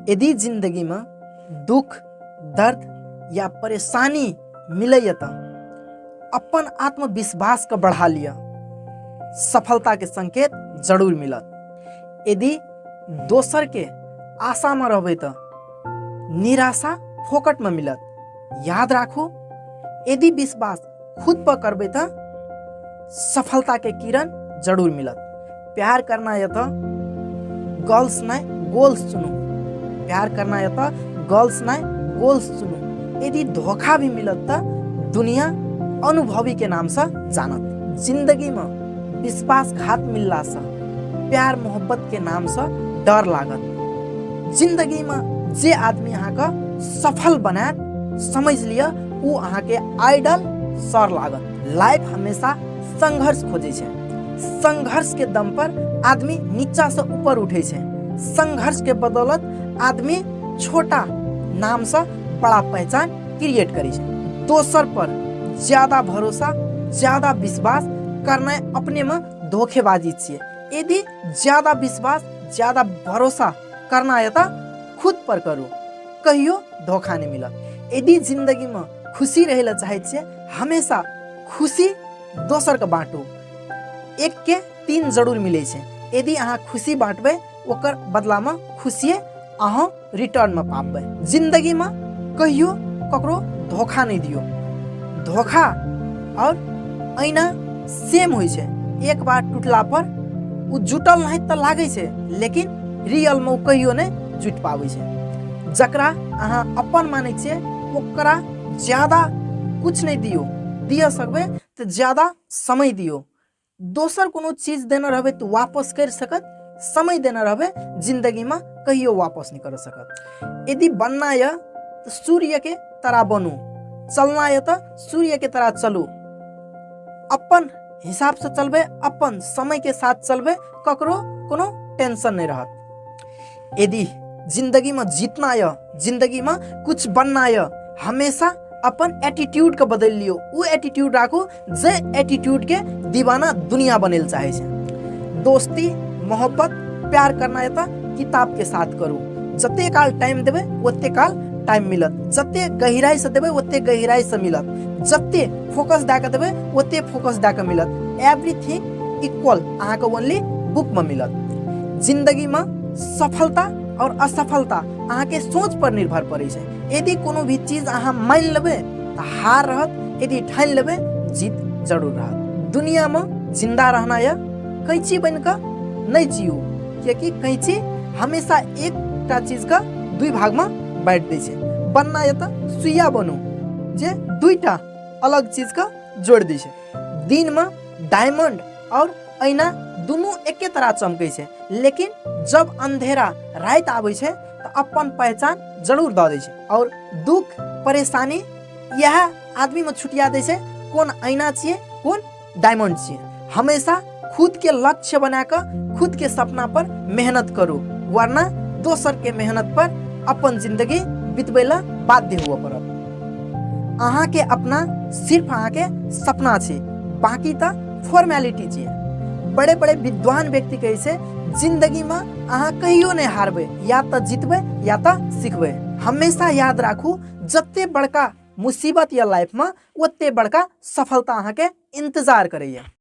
यदि जिंदगी में दुख दर्द या परेशानी मिलैए तऽ अपन आत्मविश्वासके बढ़ा लिअ, सफलताके संकेत जरूर मिलत। यदि दोसरके आशामे रहबै तऽ निराशा फोकटमे मिलत। याद राखू, यदि विश्वास खुद पर करबै तऽ सफलताके किरण जरूर मिलत। प्यार करना यऽ तऽ गर्ल्स नहि गोल्स चुनू। प्यार करना यऽ तऽ गर्ल्स नहि गोल्स चुनू। यदि धोखा भी मिलत तऽ दुनिया अनुभवी के नाम से जानत। जिंदगी में विश्वासघात मिलला से प्यार मोहब्बत के नाम से डर लागत। जिंदगी में जे आदमी अहाँके सफल बनायत समझ लिअ ओ अहाँके आइडल सर लागत। लाइफ हमेशा संघर्ष खोजै छै। संघर्ष के दम पर आदमी नीचा से ऊपर उठै छै। संघर्ष के बदौलत आदमी छोटा नाम से बड़ा पहचान क्रिएट करै छै। दोसर पर ज्यादा भरोसा ज्यादा विश्वास करनाइ अपने में धोखेबाजी छियै। यदि ज्यादा विश्वास ज्यादा भरोसा करना है तऽ खुद पर करू, कहियो धोखा नहीं मिलत। यदि जिंदगी में खुशी रहे ला चाहे छियै हमेशा खुशी दोसर के बांटू। एक के तीन जरूर मिले छै। यदि अहाँ खुशी बांटबै ओकर बदला में खुशिये अहाँ रिटर्न में पाबबै। जिंदगी में कहियो ककरो धोखा नहीं दियो। धोखा और ऐना सेम होइ छै। एक बार टूटला पर ओ जुटल नहीं तऽ लागै छै, लेकिन रियल में ओ कहियो नहीं जुटि पाबै छै। जकरा अहाँ अपन मानै छियै ओकरा ज्यादा कुछ नहीं दियो, दिअ सकबै तऽ ज्यादा समय दियो। दोसर कोनो चीज देने रहबै तऽ वापस करि सकत, समय देने रहबै जिंदगी में कहियो वापस नहीं कर सकत। यदि बनना यऽ तऽ सूर्य के तरह बनू, चलना यऽ तऽ सूर्य के तरह चलू। अपन हिसाब से चलबै, अपन समय के साथ चलबै, ककरो कोनो टेंशन नहीं रहत। यदि जिंदगी में जीतना यऽ, जिंदगी में कुछ बनना यऽ, हमेशा अपन एटीट्यूड के बदलि लियौ। ओ एटीट्यूड राखू जे एटीट्यूड के दीवाना दुनिया बनै लए चाहै छै। दोस्ती मोहब्बत प्यार करना यऽ तऽ किताब के साथ करू। जते काल टाइम देबै ओते काल टाइम मिलत, जते गहराई से देबै ओते गहराई से मिलत, जते फोकस दए के देबै ओते फोकस दए के मिलत। एवरीथिंग इक्वल अहाँके ओनली बुक में मिलत। जिंदगी में सफलता और असफलता अहाँके सोच पर निर्भर पड़ै छै। यदि कोनो भी चीज अहाँ मानि लेबै तऽ हार रहत, यदि ठानि लेबै जीत जरूर रहत। दुनिया में जिंदा रहना यऽ कैंची बनि कऽ नहि जियू, कियाकि कैंची हमेशा एकटा चीज के दुई भाग में बांटि दै छै। बनना यऽ तऽ सुइया बनू जे दुईटा अलग चीज के जोड़ि दै छै। दिन में डायमंड और ऐना दुनू एके तरह चमकै छै, लेकिन जब अंधेरा राति आबै छै तऽ अपन पहचान जरूर दऽ दै छै। और दुख परेशानी इएह आदमी में छुटिया दै छै कोन ऐना छियै कोन डायमंड छियै। हमेशा खुद के लक्ष्य बना कऽ खुद के सपना पर मेहनत करू, वरना दोसर के मेहनत पर अपन जिंदगी बितबै ला बाध्य हुअ पड़त। अहाँ के अपना सिर्फ अहाँ के सपना छै, बाकी तऽ फॉर्मेलिटी छियै। बड़े बड़े विद्वान व्यक्ति कहै छै जिंदगी में अहाँ कहियो नहीं हारबै, या तऽ जीतबै या तऽ सिखबै। हमेशा याद राखू जते बड़का मुसीबत या लाइफ में ओते बड़का सफलता अहाँ के इंतजार करैया।